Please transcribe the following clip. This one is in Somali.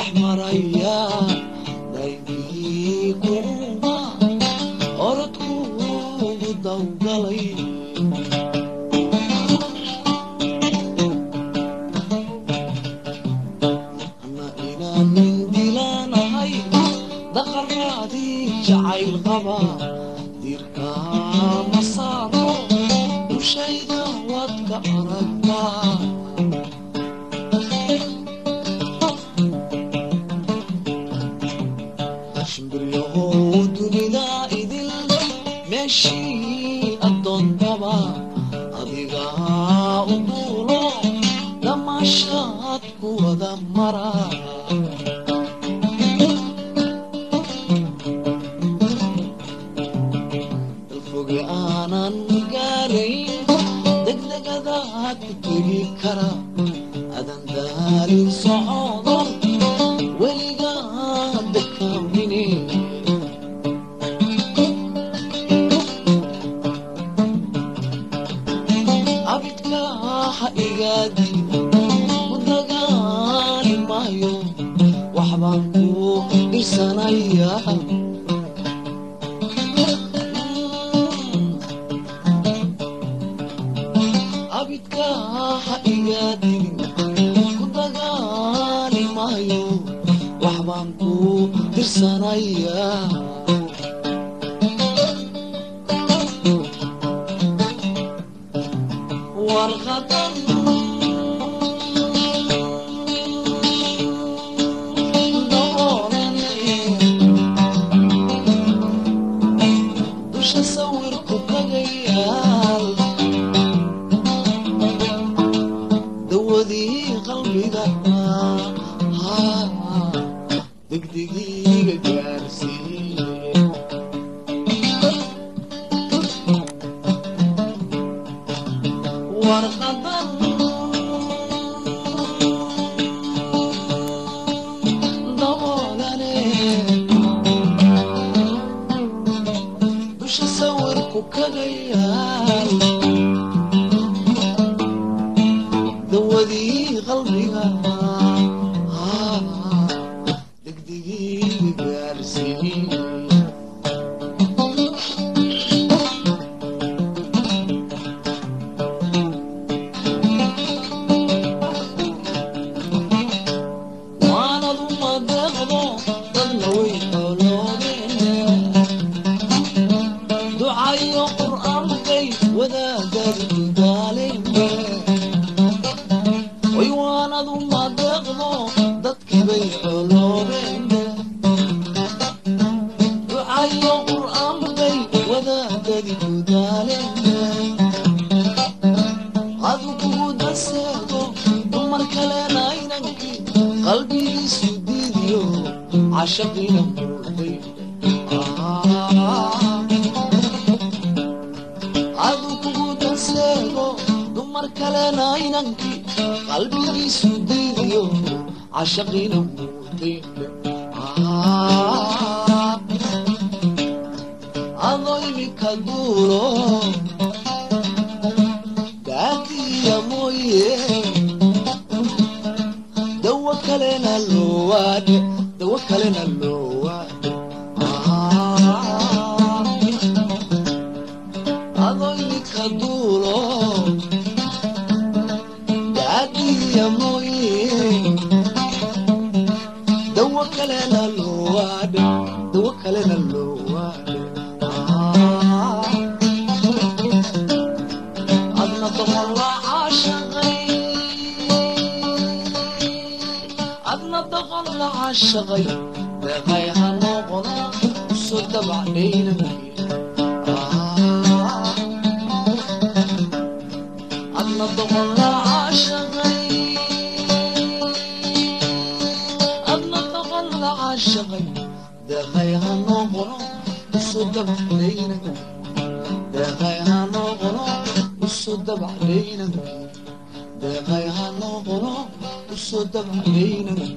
Dhex maraya daygii kuuma orodkuugu dawgalay. Ana inaanin dilaanahay daqaraadii jacayl qaba diirkaama saaro dushayda waad ka aragtaa. Shimbiryahow dunida idil meeshii addoontaba adigaa u duulo damaashaad ku wada mara. Dalfoge aanan gaarayn degdegadaad ku tegi kara adan daalin socodo weligaa dekaamini. Abidka ha igaadi ku dagaali maayo waxbaan ku dhirsanaya. Abidka ha igaadin ku dagaali maayo waxbaan ku dirsanaya. Warqadan daboolan dusha sawirku kaga yaal dawadii qalbiga degdegiiga gaarsiiye. Warqadan daboolane dusha sawirku kaga yaal dawadii qalbiga degdegiiga gaarsiiye. Waanad umadeeqdo dadna way xoloobeen ducayo qur'aan bay wadaadad daaleen. Way waanad umadeeqdo dadkii bay xoloobeen ducayo qur'aan bay wadaadadi ku daaleen. Adugu daseego dumar kalena inankii qalbigiisu diidiyo cashaqiina muuday. Adugu daseego dumar kalena inankii qalbigiisu diidiyo cashaqiina muuday. Adoo imika duulo daatiya mooye dawo kalena loo waadhe, dawo kalena loo waadhe. Adoo imika duulo daatiya mooye dawo kalena loo waadhe, dawo kalena loo waadhe. Adna doqon la caashaqay, adna doqon la caashaqay deeqay ha noqona usoo dabacdhaynanki. Adna doqon la caashaqay, adna doqon la caashaqay deeqay ha noqono usoo dabacdhaynanki, deeqay ha noqono usoo dabacdhaynanki, deeqay ha noqono usoo dabacdhaynanki.